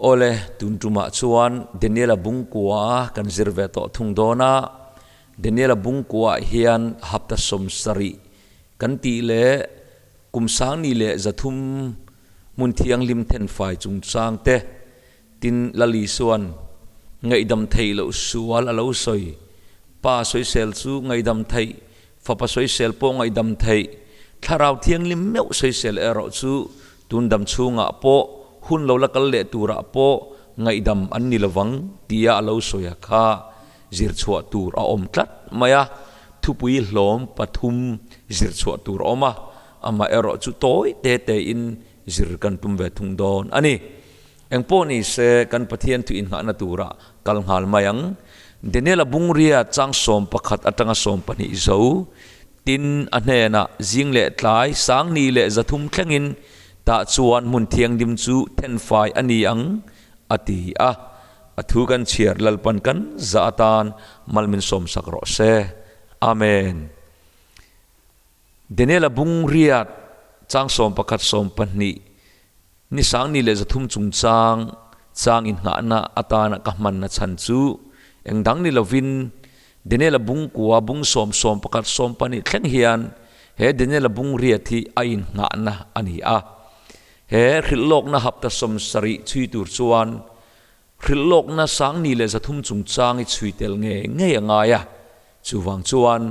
Awle, tun tumah chuan Daniela bungkua kan zir ve tawh thung dawn a, Daniela bungkuaah hian hapta 70 kan tih leh kum 1300 hmun thianghlim thenfai chungchang te tin Lali chuan ngaihdam theih loh sual a lo sawi, Pa sawisel chu ngaihdam theih, Fapa sawisel pawh ngaihdam theih, Thlarau Thianghlim meuh sawisel erawh chu tun dam chhungah pawh hun lo la kal leh turah pawh ngaihdam an ni lovang tia a lo sawi a kha zir chhuah tur a awm tlat mai a, thupui hlawm pathum zir chhuah tur a awm a, amaherawh chu tawi te tein zir kan tum ve thung dawn a ni. Engpawh ni se, kan Pathian thu inngahna turah kal nghal mai ang. Daniel-a bungria chang 11 atanga 12 zo, tin a hnenah zing leh tlai 1300 thlengin tah chuan hmun thianghlim chu thenfai a ni ang, a ti a. A thu kan chhiar Lalpan kan zah atan mal min sawmsak rawh se. Amen. Daniel-a bungria chang 11 12 Ni 1300 chungchang chang inngahna atana ka hmanna chhan chu eng dang ni lovin Daniel-a bungkua bung sawm 11 12 thleng hian he Daniel-a bung riat hi a innghahna a ni a. He hrilhlawkna hapta 70 chhui tur chuan hrilhlawkna 1300 chungchang i chhui tel ngei ngei a ngai a. Chuvang chuan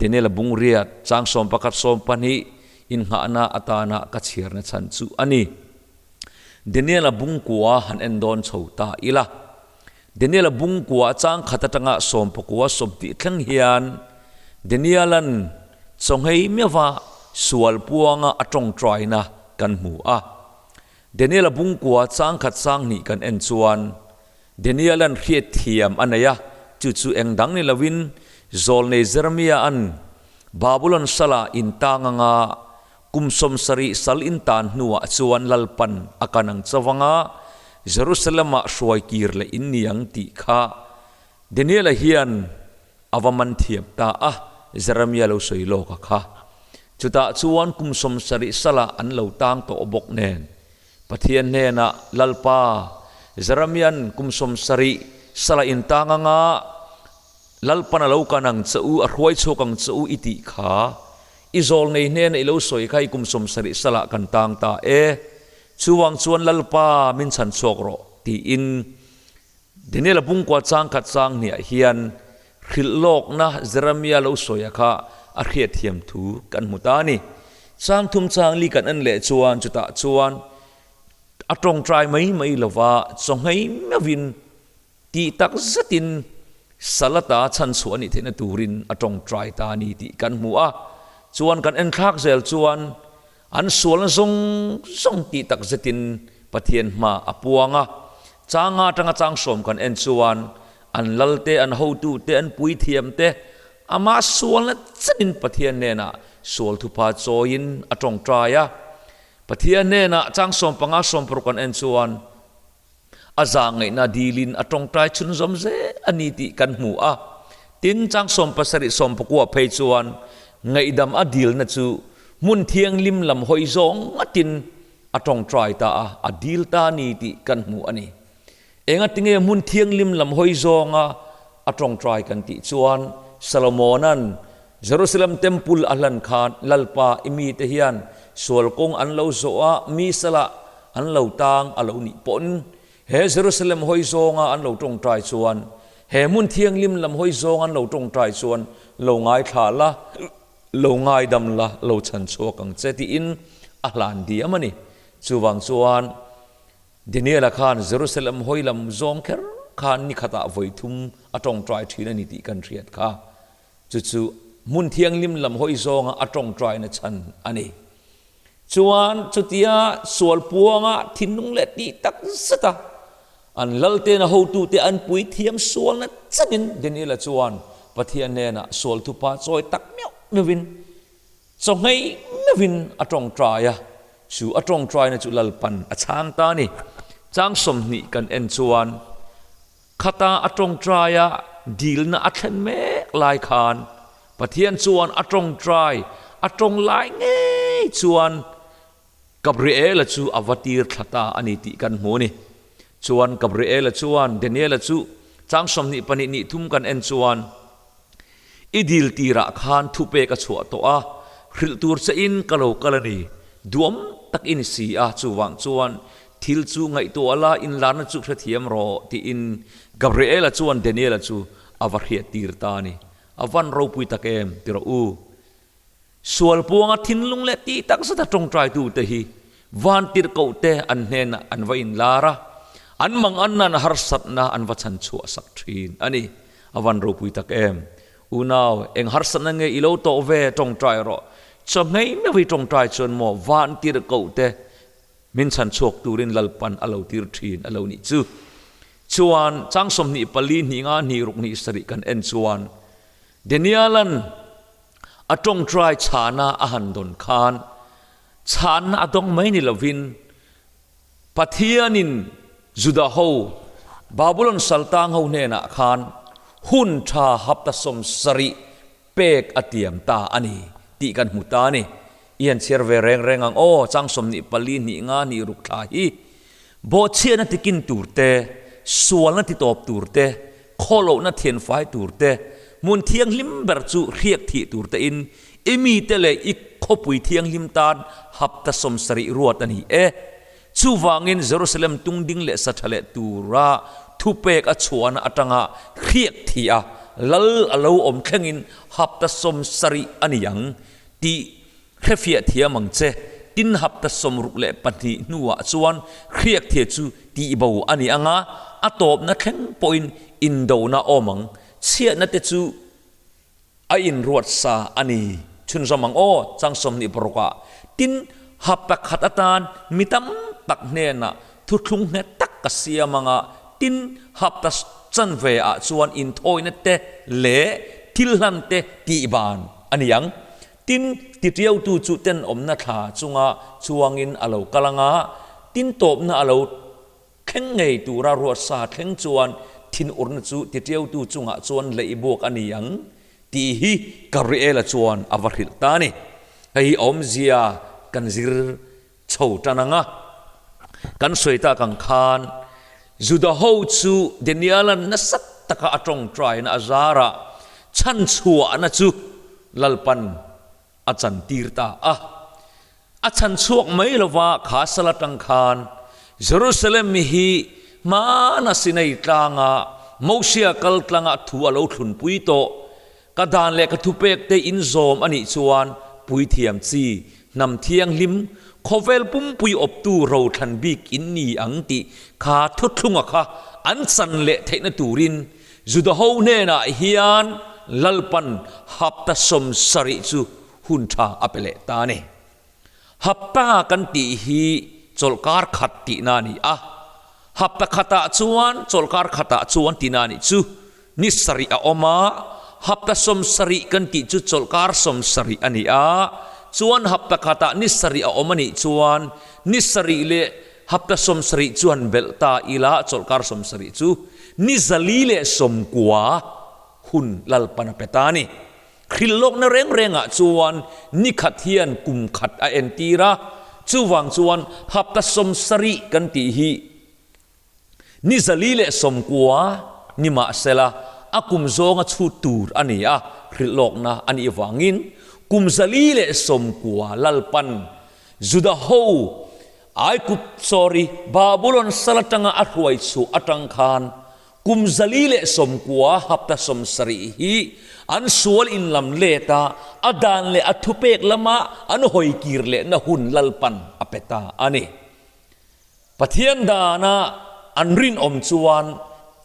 Daniel-a bung riat chang 11 12 innghahna atana ka chhiarna chhan chu a ni. Daniel-a bungkua han en dawn chho ta ila. Daniel-a bungkua chang khat atanga 19 20 thleng hian Daniel-a'n chawnghei meuha sual puanga a tawngtaina kan hmu a. Daniel-a bungkua chang khat sang hnih kan en chuan Daniel-a'n hriatthiam a nei a, chu chu eng dang ni lovin Zawlnei Jeremiah-a'n Babulon sala intang anga kum 70 sal intan hnuah chuan Lalpan a kan ang chauh anga Jerusalem-ah hruai kir leh in ni ang tih kha Daniel-a hian a va man thiam ta a, Jeremiah lo sawi lawk a kha. Chutah chuan kum 70 salah an lo tang tawh bawk nen Pathian hnenah, Lalpa, Jeremia'n kum 70 sala intang anga Lalpan a lo kan ang che u, a hruai chhuak ang che u i tih kha, i zawl nei hnena i lo sawi kha i kum 70 salah kan tang ta e. Chuvang chuan Lalpa min chhan chhuak rawh, tiin Daniel-a bungkua chang khat chang hniah hian hrilh lawkna Jeremia lo sawia kha a hriatthiam thu kan hmu ta a ni. Chang thum chang li kan en leh chuan chutah chuan a tawngtai mai mai lova chawnghei meuhin tih tak zetin Salata chhan chhuah a nih theihna turin a tawngtai ta a ni tih kan hmu a. Chuan kan en thlak zel chuan An sualna zawng zawng tih tak zetin Pathian hma a puang a. Changa atanga chang 10 kan en chuan an lal te, an hotu te, an puithiam te amah sualna chenin Pathian hnenah sual thupa chawiin a tawngtai a. Pathian hnenah chang 15 16 kan en chuan a zahngaihna dilin a tawngtai chhunzawm zel a ni tih kan hmu a. Tin, chang 17 19 phei chuan ngaihdam a dilna chu hmun thianghlim lam hawi zawng ngatin a tawngtai ta a, a dil ta a ni tih kan hmu a ni. Engatinge hmun thianghlim lam hawi zawnga a tawngtai kan tih chuan Salomona'n Jerusalem Temple a hlan khan Lalpa i mite hian sual kawng an lo zawh a, mi salah an lo tang a lo nih pawhin he Jerusalem hawi zawnga an lo tawngtai chuan he hmun thianghlim lam hawi zawng an lo tawngtai chuan lo ngaithla la, lo ngaidam la, lo chhan chhuak ang che tiin a hlan diam a ni. Chuvang chuan Daniel-a khan Jerusalem hawi lam zawng kher khan ni khatah vawi thum a tawngtai thin a ni tih kan hriat kha. Chu chu hmun thianghlim lam hawi zawnga a tawngtaina chhan a ni. Chuan chutia sual puanga thinlung leh tih tak zeta an laltena hotute an pui thiam sualna chanin Daniel-a chuan Pathian hnenah sual thupa chawi tak meuh meuhin chawnghei meuhin a tawngtai a, chu a tawngtaina chu Lalpan a chhang ta a ni. Chang 20 kan en chuan Khata a tawngtaia dilna a thlen mek lai khan Pathian chuan a tawngtai a tawng lai ngei chuan Gabriel-a chu a va tir thla ta a ni tih kan hmu a ni. Chuan Gabriela chuan Daniela chu chang 22 nih thum kan en chuan, I dil tirah khan thupek a chhuah tawh a, hrilh tur che in ka lo kal a ni. Duam tak i ni si a, chuvang chuan thil chu ngaihtuah la, inlarna chu hrethiam rawh, tiin Gabriela chuan Daniela chu a va hriat tir ta a ni. A van ropui tak em, ti rawh u. Sual puanga thinlung leh tih tak zata tawngtaitute hi vantirhkohte an hnenah an va inlar a, an manganna an harsatna an va chhan chhuah sak thin a ni. A van ropui tak em! Unau, eng harsatna nge i lo tawh ve tawngtai rawh. Chawhmei meuh hi tawngtai chuan maw vantirhkohte min chhan chhuak turin Lalpan a lo tir thin a lo nih chu. Chuan chang 24 hnih nga hnih ruk hnih sarih kan en chuan Daniel-a'n A tawngtai chhana a han dawn khan chhanna a dawng mai ni lovin Pathianin Juda ho Babulon saltang ho hnenah khan hun tha hapta 70 pek a tiam ta a ni tih kan hmu ta a ni. I han chhiar ve reng reng ang aw, chang 24 hnih nga hnih ruk thla hi bawhchhiatna tikin tur te, sualna titawp tur te, Khawlohna thianfai tur te, hmun thianghlim ber chu hriak thih tur tein i mite leh i khawpui thianghlim tan hapta 70 ruat a ni e. Chuvangin Jerusalem tungding leh sa tha leh tura thupek a chhuahna atanga hriak thih a lal a lo awm thlengin hapta 70 a ni ang tih Hrefiah thiam ang che, tin hapta 62 hnuah chuan hriakthia chu tihbo a ni ang a, a tawpna thleng pawhin indona awm ang, chhiatna te chu a inruat sa a ni. Chhunzawm ang aw, chang 26 ah, tin hapta khat atan mi tam tak hnenah thuthlung nghet tak ka siam ang a, tin hapta chanve ah chuan inthawina te leh thilhlan te tihban a ni ang. Tin, titiautu chu tenawmna thla chunga chuangin a lo kal ang a, tin tawpna a lo thleng ngei tura ruatsa thleng chuan thinurna chu titiautu chungah chuan leih buak a ni ang tih hi Gabriela chuan a va hrilh ta a ni. Hei hi awmzia kan zir chho tan ang a, kan sawi tak ang khan Juda ho chu Daniel-a'n nasa taka a tawngtaina a zarah chhanchhuahna chu Lalpan a chantir ta a. A chhanchhuak mai lova kha sal atang khan Jerusalem hi hmana Sinai tlanga Mosia kal tlanga thu a lo thlunpui tawh Ka dan leh ka thupek te in zawm a nih chuan puithiam chi, hnam thianghlim, khawvel pumpui awptu rothlan bik in ni ang tih kha thuthlunga kha an chan leh theihna turin Juda ho hnenah hian Lalpan hapta 70 chu hun tha a pe leh ta a ni. Hapta kan tih hi chawlhkar khat tihna a ni a, hapta khatah chuan chawlhkar khatah chuan tihna a nih chu. Ni sarih a awm a, hapta 70 kan tih chu chawlhkar 70 a ni a, chuan hapta khatah ni sarih a awm a nih chuan ni sarih leh hapta 70 chuan belh ta ila chawlhkar 70 chu ni 490 hun Lalpan a pe ta a ni. Hrilhlawkna reng rengah chuan ni khat hian kum khat a entir a, chuvang chuan hapta 70 kan tih hi Ni 490 ni mahsela a kum zawnga chhut tur a ni a, hrilhlawkna a nih vangin kum 490 Lalpan Juda ho Aikup, sorry, Babulon sal atanga a hruai chhuah atang khan kum 490 hapta 70 hi an sual inlam let a, a dan leh a thupek lama an hawikir lehna hun Lalpan a pe ta a ni. Pathian dana an rinawm chuan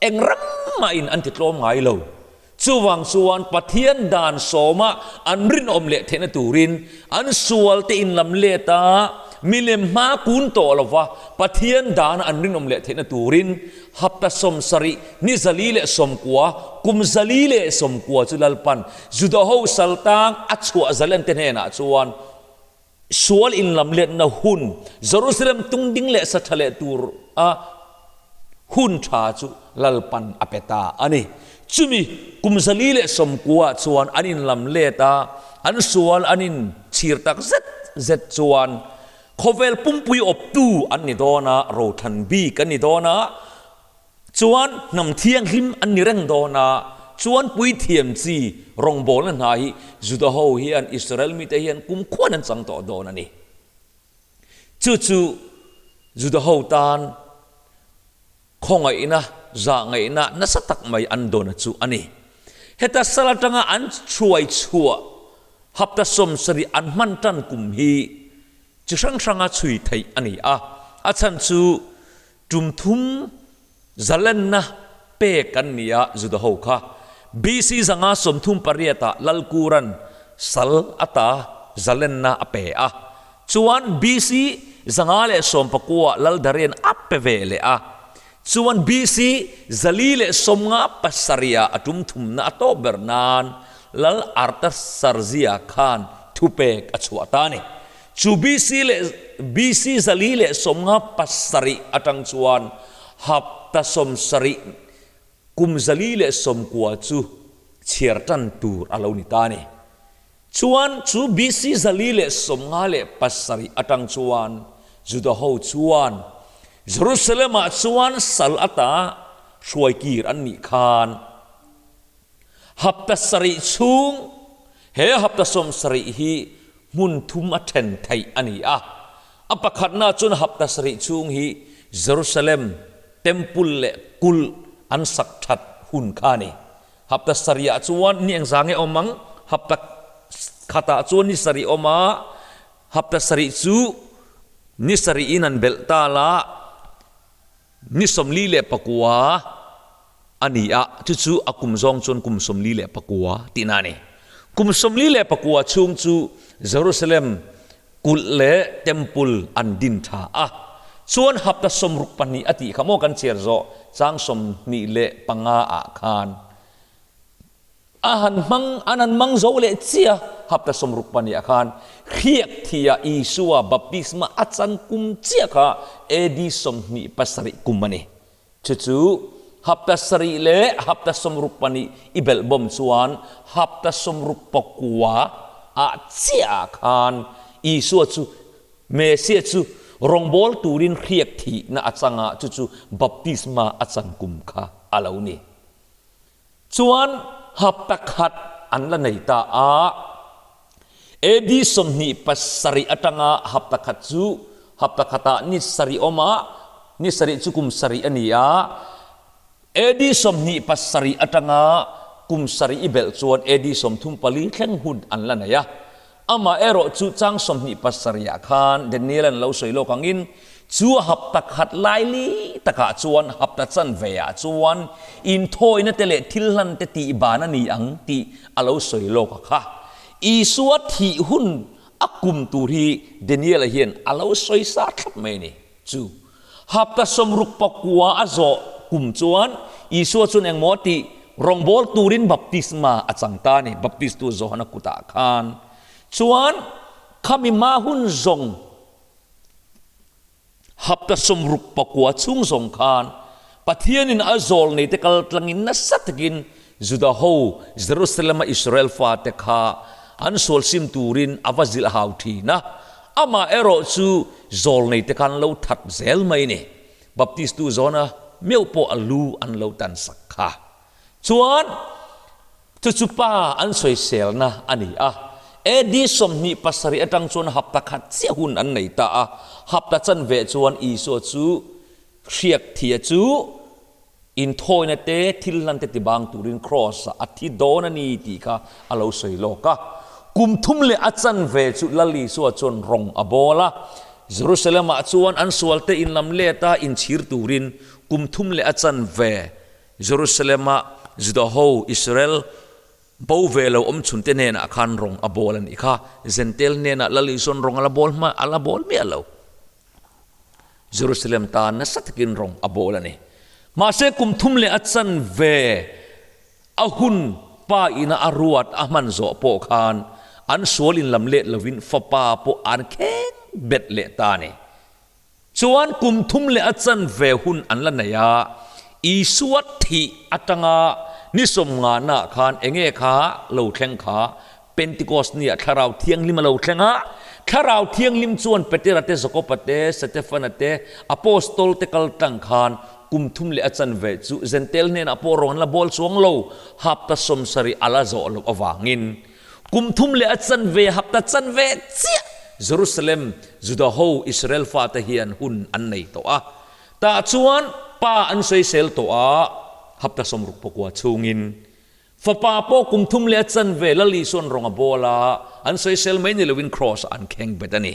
eng ram mahin an ti tlawm ngai lo. Chuvang chuan Pathian dan sawma an rinawm leh theihna turin an sual te inlam let a, milem hma kun tawh lova Pathian dana an rinawm leh theihna turin hapta 70 ni 490 kum 490 chu Lalpan Juda ho saltang a chhuah zalente hnenah chuan Sual inlamletna hun, Jerusalem tungding leh sa tha leh tur a hun tha chu Lalpan a pe ta a ni. Chumi kum 490 ah chuan an inlamlet a, an sual an inchhir tak zet zet chuan. Khawvel pumpui awptu an ni dawn a, rothlan bik an ni dawn a, chuan hnam thianghlim an ni reng dawn a, chuan puithiam chi rawngbawlna hna hi Juda ho hian Israel mite hian kumkhuan an chang tawh dawn a ni. Chu chu Juda ho tan Khawngaihna, zahngaihna nasa tak mai an dawn chu a ni. Heta sal atanga an hruai chhuah hapta 70 an hman tan kum hi chi hrang hranga chhui theih a ni a, a chhan chu tum thum zalenna pek an ni a Juda ho kha. BC 538 ah Lalkuran sal ata zalenna a pe a. Chuan BC 519 Laldarian a pe ve leh a. Chuan BC 457 ah a tum thumna a tawp ber nan Lal Artasarzia khan thupek a chhuah ta a ni. Chu BC leh BC 457 atang chuan hapta 70 kum 490 chu chhiar tan tur a lo ni ta a ni. Chuan chu BC 457 atang chuan Juda ho chuan Jerusalem-ah chuan sal ata hruaikir an nih khan hapta sarih chhung he hapta 70 hi hmun thum a then theih a ni a. A pakhatna chuan hapta sarih chhung hi Jerusalem Temple leh kulh an sak that hun kha a ni. Hapta sarihah chuan ni engzah nge awm ang? Hapta khatah chuan ni sarih awm a, hapta sarih chu ni sarihin an belh ta la, ni 49 a ni a, chu chu a kum zawng chuan kum 49 tihna a ni. Kum 49 chhung chu Jerusalem kulh leh temple an din tha a, chuan hapta 62 a tih kha maw kan chhiar zawh chang 25 ah khan a han hmang an han hmang zo leh chiah hapta 62 ah khan hriak thih ah Isua baptisma a chan kum chiah kha AD 27 kum a ni. Chu chu hapta sarih leh hapta 62 i belh bawm chuan hapta 69 ah chiah ah khan Isua chu Messiah chu rawngbâwl turin hriak thihna a chang a, chu chu baptisma a chan kum kha a lo ni. Chuan hapta khat an la nei ta a, AD 27 atanga hapta khat chu hapta khatah ni sarih awm a, ni sarih chu kum sarih a ni a, AD 27 atanga kum sarih i belh chuan AD 34 thleng hun an la nei a. Amaherawh chu chang 27 ah khan Daniel an lo sawi lawk angin chu hapta khat laili takah chuan hapta chanve ah chuan inthawina te leh thil hlan te tih ban a ni ang tih a lo sawi lawk a kha. Isua thih hun a kum tur hi Daniel-a hian a lo sawi sa thlap mai a ni. Chu hapta 69 a zawh kum chuan Isua chuan engmaw a tih? Rawngbâwl turin baptisma a chang ta a ni, Baptistu Johana kutah khan. Chuan khami hma hun zawng Hapta 69 chhung zawng khan Pathianin a zawl neite kal tlangin nasa takin Juda ho Jerusalem-a Israel fate kha an sual sim turin a va zilh hau thin a, amah erawh chu zawl neite kha an lo that zel mai a ni. Baptistu Johna meuh pawh a lu an lo tan sak kha. Chuan chu chu pa an sawiselna a ni a. AD 27 atang chuan hapta khat chiah hun an nei ta a. Hapta chanve chuan Isua chu hriak thia chu inthawina te thil hlan te tibang turin kraws ah a thi dawn a ni tih kha a lo sawi lawk a. Kum thum leh a chanve chu Lal Isua chuan rawng a bawl a. Jerusalem ah chuan an sual te inlam let a inchhir turin kum thum leh a chanve Jerusalem-a Juda ho, Israel, bo ve lo awm chhunte hnenah khan rawng a bawl a nih kha. Zentel hnenah Lal Isua'n rawng a la bawl hma, a la bawl miah lo. Jerusalem tan nasa takin rawng a bawl a ni. Mahse kum thum leh a chanve a hun pa ina a ruat a hman zawh pawh khan an sual inlam let lovin fapa pawh an kheng bet leh ta a ni. Chuan kum thum leh a chanve hun an la nei a, Isua thih atanga ni sawmngana khan enge kha lo thleng kha Pentecost nia Thlarau Thianghlim a lo thleng a, Thlarau Thianghlim chuan Petera te, Jakoba te, Setefana te, Apostol te kal tlang khan kum thum leh a chanve chu Zentel hnenah pawh rawn la bawl chuang lo, hapta sawmsarih a la zawh loh avangin kum thum leh a chanve hapta chanve chiah Jerusalem Juda ho Israel fate hian hun an nei tawh a. Tah chuan Pa an sawisel tawh a, hapta 60 pakua chhungin Fapa pawh kum thum leh a chanve Lal Isuan rawng a bawl a, an sawisel mai ni loin Kraws ah an kheng bet a ni.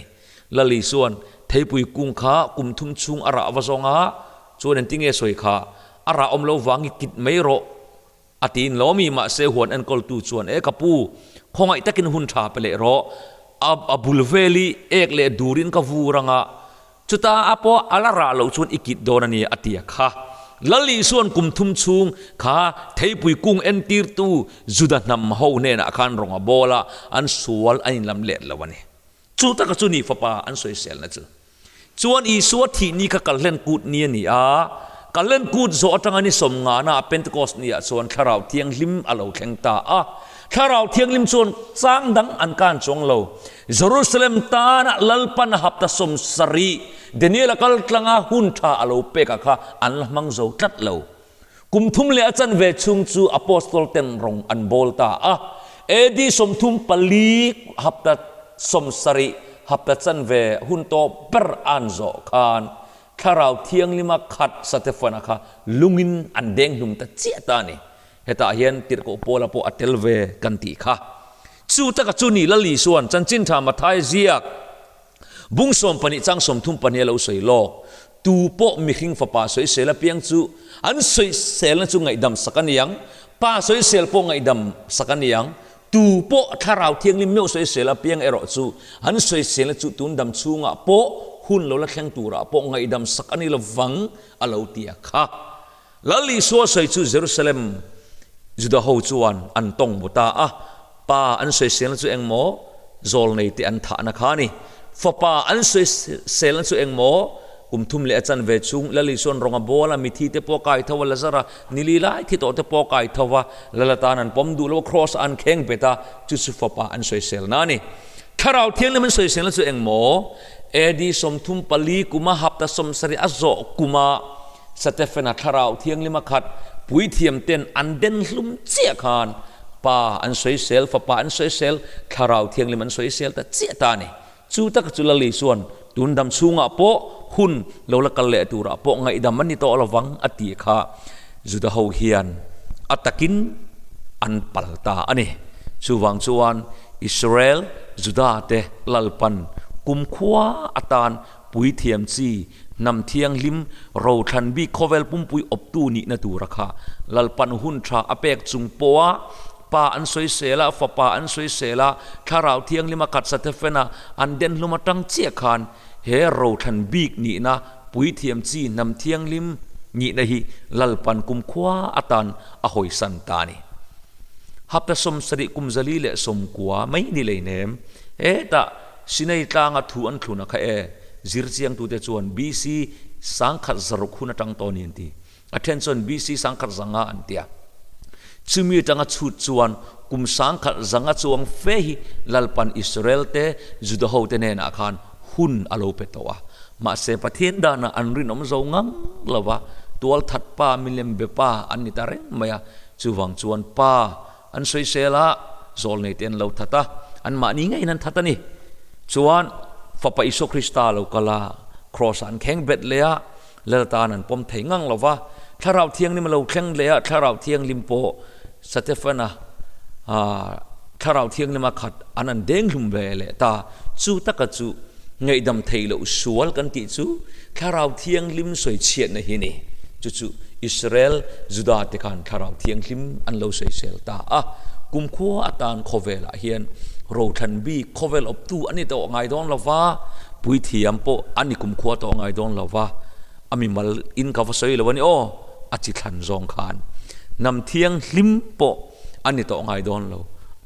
Lal Isuan theipui kung kha kum thum chhung a rah va zawng a, chuan engtinge sawi kha, a rah awm lo vang i kit mai rawh a tiin lo mi, mahse huan enkawltu chuan e ka pu, khawngaih takin hun tha pe leh rawh, a a bul vel i ek leh durin ka vur anga, Chuta a pawh a la rah loh chuan i kit dawn a ni, a ti a kha. Lal Isua'n kum thum chhung kha theipui kung entirtu Juda hnam ho hnenah khan rawng a bawl a, an sual an inlam let lo a ni. Chu taka chu ni fapa an sawiselna chu. Chuan Isua thih ni kha Kalhlen Kut ni a ni a, Kalhlen Kut zawh atanga ni sawmngana Pentecost ni ah chuan Thlarau Thianghlim a lo thleng ta a. Thlarau Thianghlim chuan chang dang an kan chuang lo. Jerusalem tana Lalpan hapta 70 Daniel-a kal tlanga hun tha a lo pek a kha an la hmang zo tlat lo. Kum thum leh a chanve chhung chu Apostol ten rawng an bawl ta a. AD 34 hapta 70 hapta chanve hun tawp ber an zawh khan Thlarau Thianghlima khat Satefana kha lungin an deng hlum ta chiah ta a ni. Hetah hian tirhkoh Paula pawh a tel ve kan tih kha. Chu taka chu ni Lal Isua'n Chanchin Tha Mathai ziak bung 12 chang 32 a lo sawi lawk. Tu pawh mihring fapa sawisel apiang chu an sawiselna chu ngaihdam sak a ni ang, Pa sawisel pawh ngaihdam sak a ni ang, tu pawh Thlarau Thianghlim meuh sawisel apiang erawh chu an sawiselna chu tun dam chhungah pawh hun lo la thleng turah pawh ngaihdam sak a ni lovang a lo ti a kha. Lal Isua sawi chu Jerusalem Juda ho chuan an tawng bu ta a, Pa an sawiselna chu eng maw? Zawlnei te an thahna kha a ni. Fapa an sawiselna chu eng maw? Kum thum leh a chanve chhung Lal Isua'n rawng a bawl a, mithi te pawh a kai tho a, Lazara nili lai thi tawh te pawh a kai tho a, Lal atan an pawm duh lo a, Kraws ah an kheng bet a, chu chu Fapa an sawiselna a ni. Thlarau Thianghlim an sawiselna chu eng maw? AD 34 kuma hapta 70 a zawh kuma Stephen-a Thlarau Thianghlim a khat puithiam ten an den hlum chiah khan Pa an sawisel, Fapa an sawisel, Thlarau Thianghlim an sawisel ta chiah ta a ni. Chu taka chu Lali chuan tun dam chhungah pawh hun lo la kal leh turah pawh ngaihdam a ni tawh lovang a ti kha Juda ho hian a takin an pal ta a ni. Chuvang chuan Israel Juda te Lalpan kumkhua atan Puithiam chi, hnam thianghlim, rothlan bik khawvel pumpui awptu nihna tura kha Lalpan hun tha a pek chung pawha Pa an sawisel a, Fapa an sawisel a, Thlarau Thianghlim a khat Satefen a, an den hlum atang chiah khan he rothlan bik nihna Puithiam chi, hnam thianghlim nihna hi Lalpan kumkhua atan a hawisan ta a ni. Hapta 70 kum 490 mai ni leinem hetah Sinai tlanga thu an thlun a kha e, zirchiangtute chuan BC 1600 hun atang tawh a ni an ti. A then chuan BC 1500 an ti a. Chumi atanga chhut chuan kum 1500 chuang fe hi Lalpan Israel te, Juda hote hnenah khan hun a lo pe tawh a. Mahse Pathian danah an rinawm zo ngang lo va, tualthat pa, milem be pa an ni ta reng mai a. Chuvang chuan pa An sawisel a, zawlnei te an lo that a, anmahni ngeiin an that a ni. Chuan Fapa Isua Krista lo kal a, Kraws ah an kheng bet leh a, Lal atan an pawm thei ngang lo va. Thlarau Thianghlim a lo thleng leh a, Thlarau Thianghlim pawh Satefana Thlarau Thianghlim a khat an an deng hlum ve leh ta. Chu taka chu ngaihdam theih loh sual kan tih chu Thlarau Thianghlim sawichhiatna hi a ni. Chu chu Israel, Juda te khan Thlarau Thianghlim an lo sawisel ta a. Kumkhua atan khawvelah hian rothlan bik khawvel awptu a ni tawh ngai dawn lo va, puithiam pawh a ni kumkhua tawh ngai dawn lo va, a mimal in ka va sawi lo a ni aw, a chi thlan zawng khan hnam thianghlim pawh a ni tawh ngai dawn lo.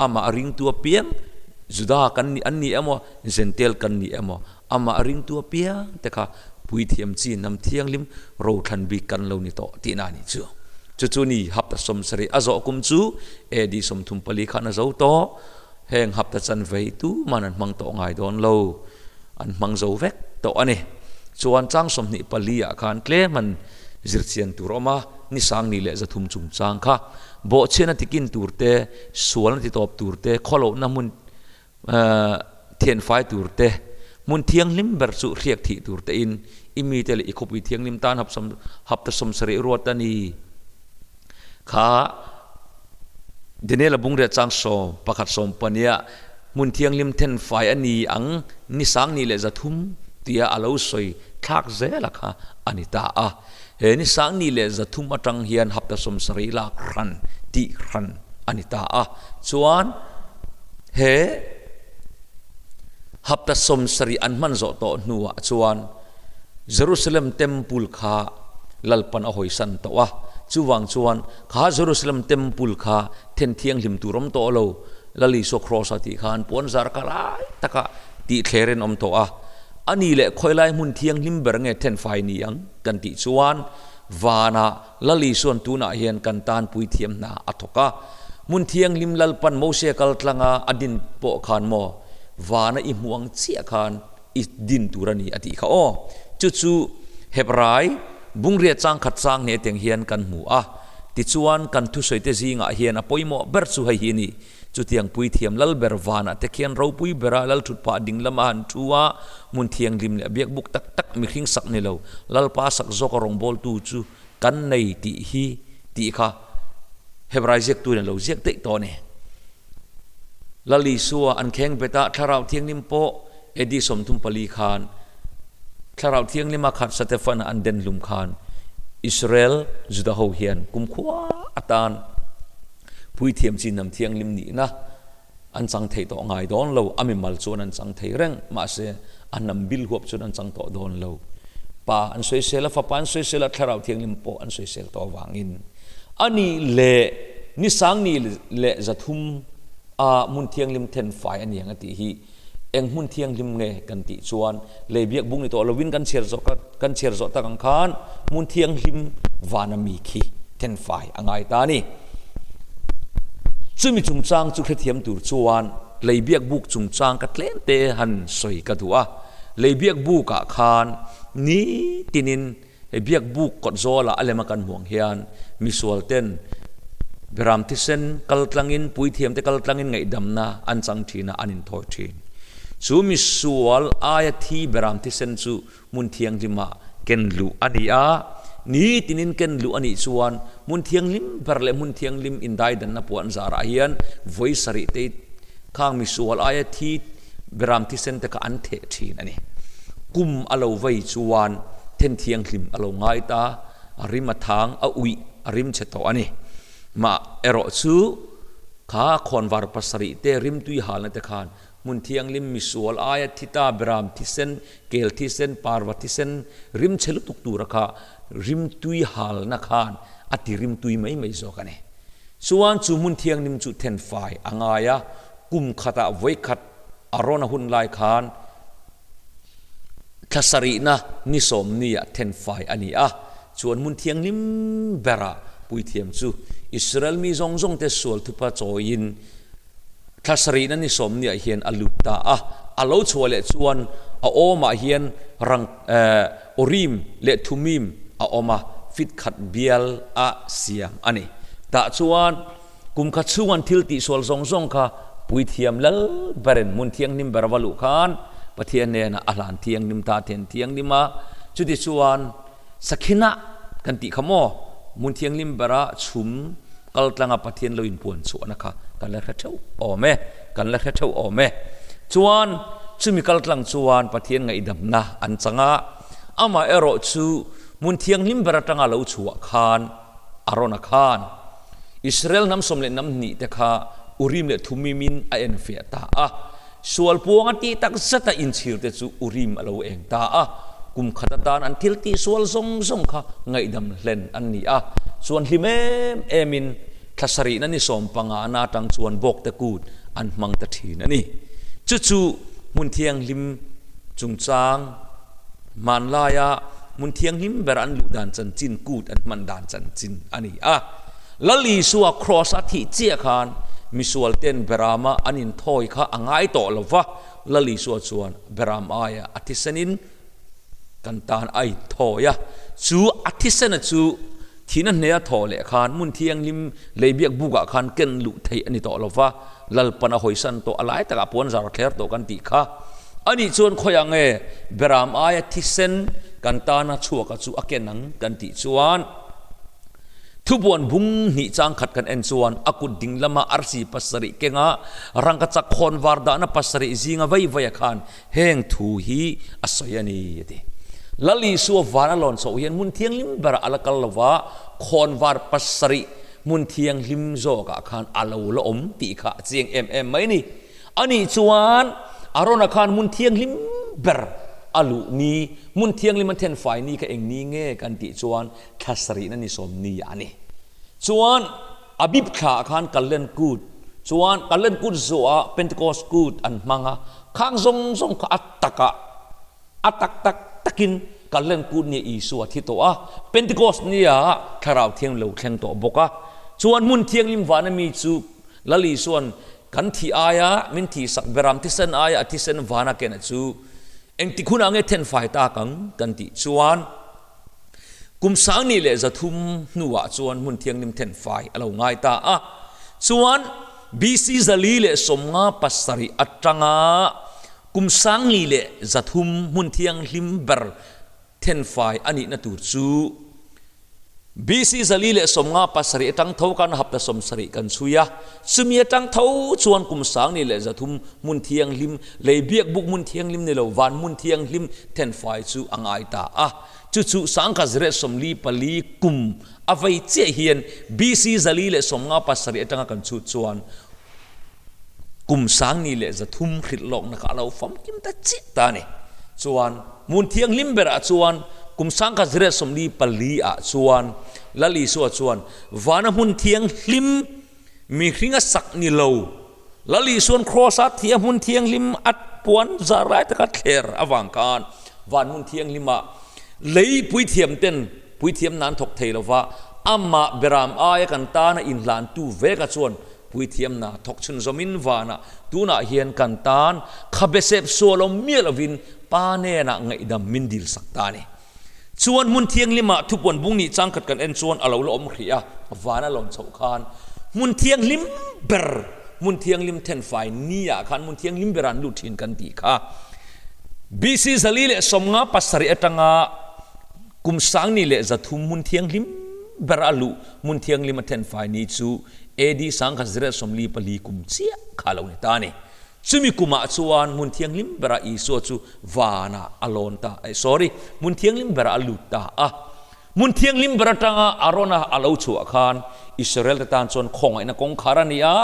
Amah ringtu apiang Juda kan nih an ni emaw, Jentail kan ni emaw, amah ringtu apiang te kha puithiam chi hnam thianghlim rothlan bik kan lo ni tawh tihna a nih chu. Chu chu ni hapta 70 a zawh kum chu AD 34 khan a zo tawh. Heng hapta chanve hi tuman an hmang tawh ngai dawn lo, an hmang zo vek tawh a ni. Chuan chang 24 ah khan tlem an zirchian tur awm a, ni sangni leh 300 chungchang kha bawhchhiatna tikin tur te, sualna titawp tur te, khawlohna hmun thianfai tur te, hmun thianghlim ber chu hriak thih tur tein i mite leh i khawpui thianghlim tan hapta 70 ruat a ni. Kha Daniel-a bungriat chang 11 sawmpania hmun thianghlim thenfai a ni ang ni sangni leh 300 tia a lo sawi thlak zela kha a ni ta a. He ni sangni leh 300 atang hian hapta 70 lak hran tih hran a ni ta a. Chuan he hapta 70 an hman zawh tawh hnuah chuan Jerusalem Temple kha Lalpan a hawisan tawh a, chuvang chuan kha Jerusalem Temple kha then thianghlim tur awm tawh lo, Lal Isua Kraws-a tih khan puan zar ka lai taka tih thler in awm tawh a. A ni leh khawilai hmun thianghlim ber nge then fai ni ang kan tih chuan vanah Lal Isua'n tunah hian kan tan puithiam hna a thawk a. Hmun thianghlim Lalpan Mose kal tlanga a din pawh khan maw vana i hmuh ang chiah khan i din tur a ni a tih kha aw. Chu chu Hebrai bungriat chang khat chang hne teng hian kan hmu a. Tichuan kan thusawite zingah hian a pawimawh ber chu hei hi a ni. Chutiang puithiam lal ber vanah te khian ropui bera lal thut phah ding lama han thu a, hmun thianghlim leh biakbuk tak tak mihring sak ni lo, Lalpa sak zawka rawngbawltu chu kan nei tih hi tih kha Hebrai ziaktu in a lo ziak daih tawh a ni. Lal Isua an kheng bet a, Thlarau Thianghlim pawh AD 34 khan Thlarau Thianghlima khat Satefana an den hlum khan Israel Juda ho hian kumkhua atan Puithiam Chinam Thianghlim nihna an chang thei tawh ngai dawn lo, a mimal chuan an chang thei reng, mahse a hnam bil huap chuan an chang tawh dawn lo. Pa an sawisel a, Fapa an sawisel a, Thlarau Thianghlim pawh an sawisel tawh avangin a nih leh ni sangni leh 300 a hmun thianghlim then fai a niang a tih hi Eng hmun thianghlim nge kan tih chuan lei biak bung ni tawh lovin kan chhiar zawh kan chhiar zawh tak ang khan hmun thianghlim vana mi khi thenfai a ngai ta a ni. Chumi chungchang chu hrethiam tur chuan lei biak buk chungchang ka tlem te han sawi ka duh a. Lei biak bukah khan nitinin Hei biak buk kawt zawlah a lema kan hmuh ang hian misual ten Beram thisen kal tlangin puithiam te kal tlangin ngaihdamna an chang thin a, an inthawi thin. Chu misual aia thi Beram thisen chu hmun thianghlimah ken luh a ni a, nitinin ken luh a nih chuan hmun thianghlim ber leh hmun thianghlim indaidanna puan zarah hian vawi sarih te khang misual aia thi Beram thisen te kha an theh thin a ni. Kum a lo vei chuan then thianghlim a lo ngai ta, a rim a thang, a uih, a rim chhe tawh a ni. Mah erawh chu kha khawnvar pasarih te rimtui halna te khan hmun thianghlim misual aia thi ta beram thisen, kel thisen, parva thisen rim chhe lutuk tura kha rimtui halna khan a ti rimtui mai mai zawk a ni. Chuan chu hmun thianghlim chu thenfai a ngai a, Kum khatah vawikhat a rawn a hun lai khan thla sarihna ni sawmniah thenfai a ni a, chuan hmun thianghlim berah puithiam chu Israel mi zawng zawngte sual thupa chawiin thla sarihna ni sawmniah hian a lut ta a. A lo chhuah leh chuan a awmah hian rang Urim leh Thumim a awm a, fit khat bial a siam a ni. Tah chuan Kum khat chhung an thil tihsual zawng zawng kha Puithiam lal berin hmun thianghlim ber a va luh khan Pathian hnenah a hlan thianghlim ta then thianghlim a, chuti chuan Sakhinah kan tih kha maw hmun thianghlim bera chhum kal tlanga Pathian lo inpuan chhuahna kha kan la hre theuh awm e, kan la hre theuh awm e. Chuan chumi kal tlang chuan Pathian ngaihdamna an chang a, amah erawh chu hmun thianghlim ber atanga lo chhuah khan a rawn a khan. Israel hnam sawm leh hnam hnih te kha Urim leh Thumim in a enfiah ta a. Sual puang a tih tak zata inchhir te chu Urim a lo eng ta a. Kum khat atan an thil tih sual zawng zawng kha ngaihdam hlen an ni a. Chuan hlim em em in thla sarihna ni 15 na atang chuan bawkte kut an hmang ta thin a ni. Chu chu hmun thianghlim chungchang Hmanlaia hmun thianghlim ber an luh dan chanchin, kut an hman dan chanchin a ni a. Lal Isua Kraws a thih chiah khan misualten Berama an inthawi kha a ngai tawh lo va, Lal Isua chuan Beram aia a thisenin kan tan a inthawi a. Chu a thisena chu thihna hnea thawh leh khan hmun thianghlim lei biak bukah khan ken luh theih a ni tawh lo va, Lalpan a hawisan tawh a lai takah puan zar thler tawh kan tih kha. Anih chuan khawiah nge Beram aia thisen kan tana chhuaka chu a ken ang kan tih chuan Thubuan bung hnih chang khat kan en chuan a kut ding lama arsi pasarih kenga rangkachak khawn var dahna pasarih zinga vei veia khan heng thu hi a sawi a ni a ti. Lal Isua van a lawn chhoh hian hmun thianghlim berah a la kal lova khawn var pasarih hmun thianghlim zawkah khan a lo la awm tih kha a chiang em em mai a ni. Anih chuan Arona khan hmun thianghlim ber a luh ni, hmun thianghlim a thenfai ni kha eng ni nge kan tih chuan thla sarihna ni sawm ni a ni. Chuan Abib thla ah khan Kallen Kut, chuan Kallen Kut zawhah Pentecost Kut an hmang a, khang zawng zawng kha a takah, a tak tak takin Kallen Kut nia Isua a thi tawh a, Pentecost nia Thlarau Thianghlim lo thleng tawh bawk a. Chuan hmun thianghlim vana mi chu Lal Isua'n kan thih aia min thihsak beram thisen aia a thisen vana kena chu engtik hunah nge thenfai tak ang kan tih chuan, Kum 1300 hnuah chuan hmun thianghlim thenfai a lo ngai ta a. Chuan BC 457 atanga kum 1300 hmun thianghlim ber thenfai a nihna tur chu BC 457 atang tho kan hapta 70 kan chhui a. Chumi atang tho chuan kum 1300 hmun thianghlim, lei biakbuk hmun thianghlim ni lo van hmun thianghlim thenfai chu a ngai ta a. Chu chu 1944 kum a vei chiah hian BC 457 atanga kan chhut chuan kum 1300 hrilh lawkna kha a lo famkim ta chiah ta a ni. Chuan hmun thianghlim berah chuan kum 1944 ah chuan Lal Isua chuan vana hmun thianghlim mihringa sak ni lo Lal Isua'n Kraws-a thih a hmun thianghlim a puan zar lai taka thler avang khan van hmun thianghlima lei puithiam ten puithiam nan thawk thei lova amah beram aia kan tana inhlantu veka chuan puithiamna thawk chhunzawmin vanah tunah hian kan tan khabe sep sual awm miah lovin Pa hnenah ngaihdam min dilsak ta a ni. Chuan hmun thianghlimah thupuan bung nih changkhat kan en chuan a lo la awm hrih a, van a lawn chhoh khan hmun thianghlim ber, hmun thianghlim thenfai ni ah khan hmun thianghlim ber ah an lut thin kan tih kha. BC 457 atanga kum 1300 hmun thianghlim ber a luh hmun thianghlim a thenfai ni chu AD 1944 kum chiah kha a lo ni ta a ni. Chumi kumah chuan hmun thianghlim berah Isua chu vanah a lawn ta, eh sorry, hmun thianghlim berah a lut ta a. Hmun thianghlim ber atanga Arona a lo chhuah khan Israel te tan chuan khawngaihna kawngkhar a ni a,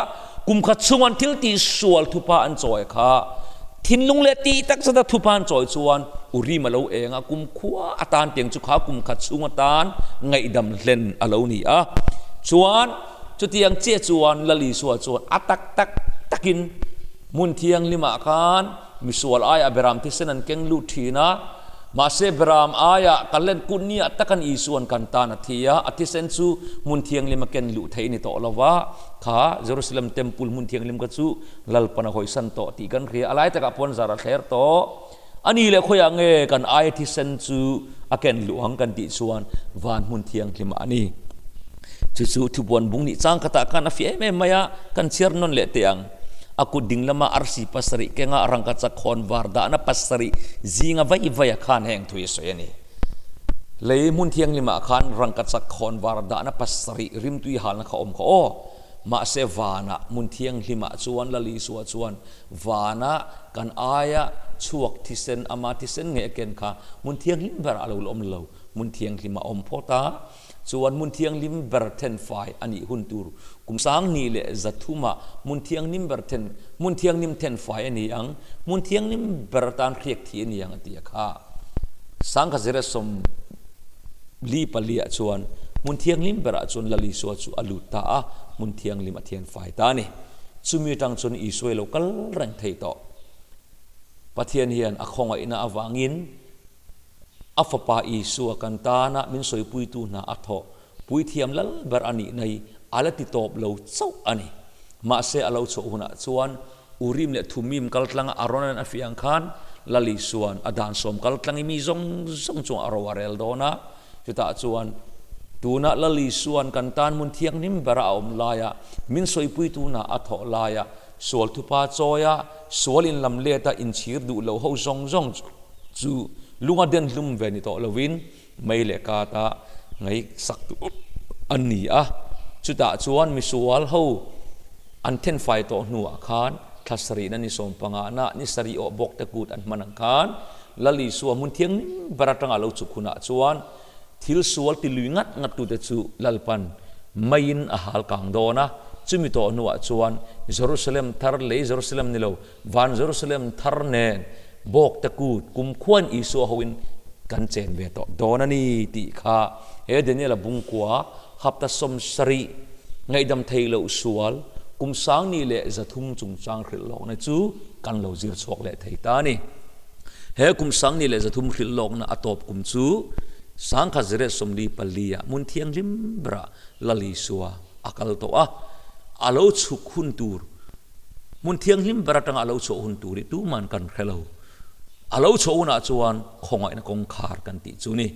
kum khat chhung an thil tih sual thupa an chawi kha thinlung leh tih tak zata thupa an chawi chuan Urim a lo eng a, kum khua atan tiang chu kha kum khat chhung atan ngaihdam hlen a lo ni a. Chuan Chutiang chiah chuan Lal Isua chuan a tak tak takin hmun thianghlimah khan misual aiah beram thisen an keng lut thin a, mahse beram aiah Kallen kut niah takan Isua'n kan tan a thi a, a thisen chu hmun thianghlim a ken luh theih a ni tawh lo va, kha Jerusalem Temple hmun thianghlim kha chu Lalpan a hawisan tawh tih kan hria, a lai takah puan zar a thler tawh. A ni leh khawiah nge kan aia thisen chu a ken luh ang kan tih chuan van hmun thianghlimah a ni. Chu chu thubuan bung nih chang khatah khan a fiah em em mai a, kan chhiar nawn leh teh ang. A kut ding lama arsi pasarih kenga rangkachak khawn var dahna pasarih zinga vai vaia khan heng thui a sawi a ni. Lei hmun thianghlimah khan rangkachak khawn var dahna pasarih rimtui halna kha awm kha aw. Mahse vanah hmun thianghlimah chuan Lal Isua chuan Vana kan aia chhuak thisen ama thisen ngei a ken kha hmun thianghlim berah a lo la awm lo, hmun thianghlim a awm phawt a, chuan hmun thianghlim ber thenfai a nih hun tur kum 1300ah hmun thianghlim ber then hmun thianghlim thenfai a ni ang, hmun thianghlim ber atan hriak thih a ni ang a ti a kha. 1944ah chuan hmun thianghlim berah chuan Lal Isua chu a lut ta a, hmun thianghlim a thianfai ta a ni. Chumi atang chuan Isua i lo kal reng thei tawh. Pathian hian a khawngaihna avangin a Fapa Isua kan tana min sawipuitu hna a thawh puithiam lal ber a nihna hi a la ti tawp lo chauh a ni. Mahse a lo chhuah hunah chuan Urim leh Thumim kal tlanga Aaron-a'n a fiah ang khan Lal Isua'n a dan sawm kal tlangi mi zawng zawng chungah a ro a rel dawn a. Chutah chuan tuna Lal Isua'n kan tan hmun thianghlim bera a awm laia min sawipui tuna a thawh laia sual thupa chawia sual inlam leta inchhir duh lo ho zawng zawng chu lunga den hlum ve ni tawh lovin Mei leh kata ngaihsak tur an ni a, chutah chuan misual ho an thenfai tawh hnuah khan thla sarihna ni sawmpangahna ni sarih awh bawk te kut an hman ang khan Lal Isua hmun thianghlim ber atanga lo chuk hunah chuan thil sual ti lui ngat ngat tute chu Lalpan meiin a hal kang dawn a, chumi tawh hnuah chuan Jerusalem thar lei Jerusalem ni lo Van Jerusalem thar nen Bawkte kut kumkhuain Isua hoin kan chen ve tawh dawn a ni tih kha he Daniela bungkua hapta 70 ngaihdam thei loh sual kum sangni leh 300 chungchang hrilh lawkna chu kan lo zir chhuak leh thei ta a ni. He kum sangni leh 300 hrilh lawkna a tawp kum chu 1944 ah hmun thianghlim berah Lal Isua a kal tawh a, a lo chhuk hun tur Hmun thianghlim ber atanga a lo chhuah hun tur hi tuman kan hre lo. A lo chhuah hunah chuan khawngaihna kawngkhar kan tih chu ni.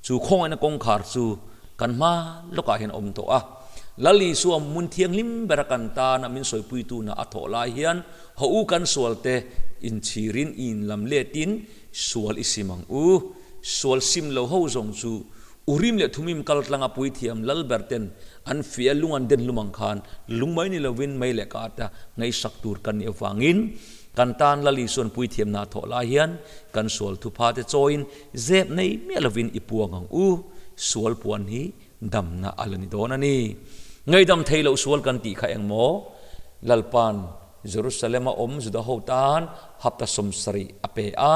Chu khawngaihna kawngkhar chu kan hma lawkah hian a awm tawh a. Lal Isua hmun thianghlim bera kan tana min sawipuituna a thawh lai hian haw u kan sualte inchhirin inlam letin sual i sim ang u. Sual sim lo ho zawng chu Urim leh Thumim kal tlanga puithiam lalber ten an fia lung an den hlum ang khan lung mai ni lovin mei leh kata ngaihsak tur kan nih avangin kan tan Lal Isuan puithiamna a thawh lai hian kan sual thupha te chawiin zep nei miah lovin i puang ang u. Sual puan hi damna a la ni dawn a ni. Ngaihdam thei loh sual kan tih kha eng maw? Lalpa'n Jerusalem a awm Juda ho tan hapta 70 a pe a,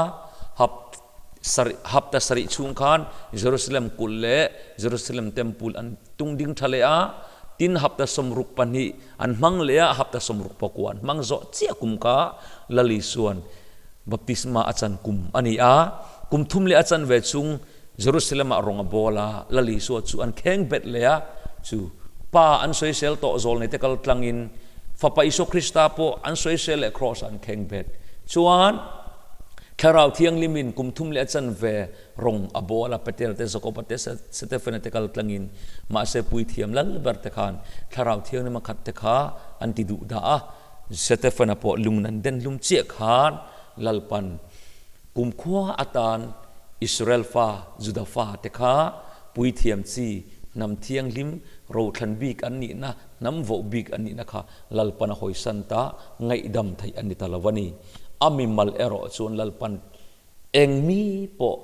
hap. Sarih, hapta sarih chhung khan Jerusalem kulh leh Jerusalem Temple an tung ding tha leh a, tin hapta 62 an hmang leh a, hapta 69 an hmang zawh chiah kum kha Lal Isua'n baptisma a chan kum a ni a, kum thum leh a chan ve chung Jerusalem ah rawng a bawl a, Lal Isua chu an kheng bet leh a, chu Pa an sawisel tawh zawl nei te kal tlangin Fapa Isua Krista pawh an sawisel leh Kraws ah an kheng bet chuan Thlarau Thianghlimin kum thum leh a chanve rawng a bawl a, Petera te, Jakoba te, Setefena te kal tlangin, mahse puithiam lal ber te khan Thlarau Thianghlim a khat te kha an ti duh dah a, Setefena pawh lung nan den hlum chiah khan Lalpan kumkhua atan Israel fa, Juda fa te kha puithiam chi, hnam thianghlim, rothlan bik an nihna, hnam voh bik an nihna kha Lalpan a hawisan ta, ngaihdam theih an ni ta lo a ni. A mimal erawh chuan Lalpan eng mi pawh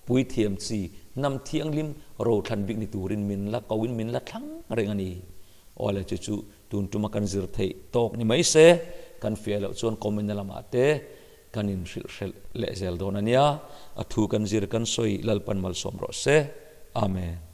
puithiam chi hnam thianghlim rothlan bik ni turin min la koin min la thlang reng a ni. Awle chu chu tun tuma kan zir theih tawk ni mai se, kan fiah loh chuan comment na lamah te kan inhrilh hrelh leh zel dawn a nia. A thu kan zir kan sawi Lalpan malsawm rawh se. Amen.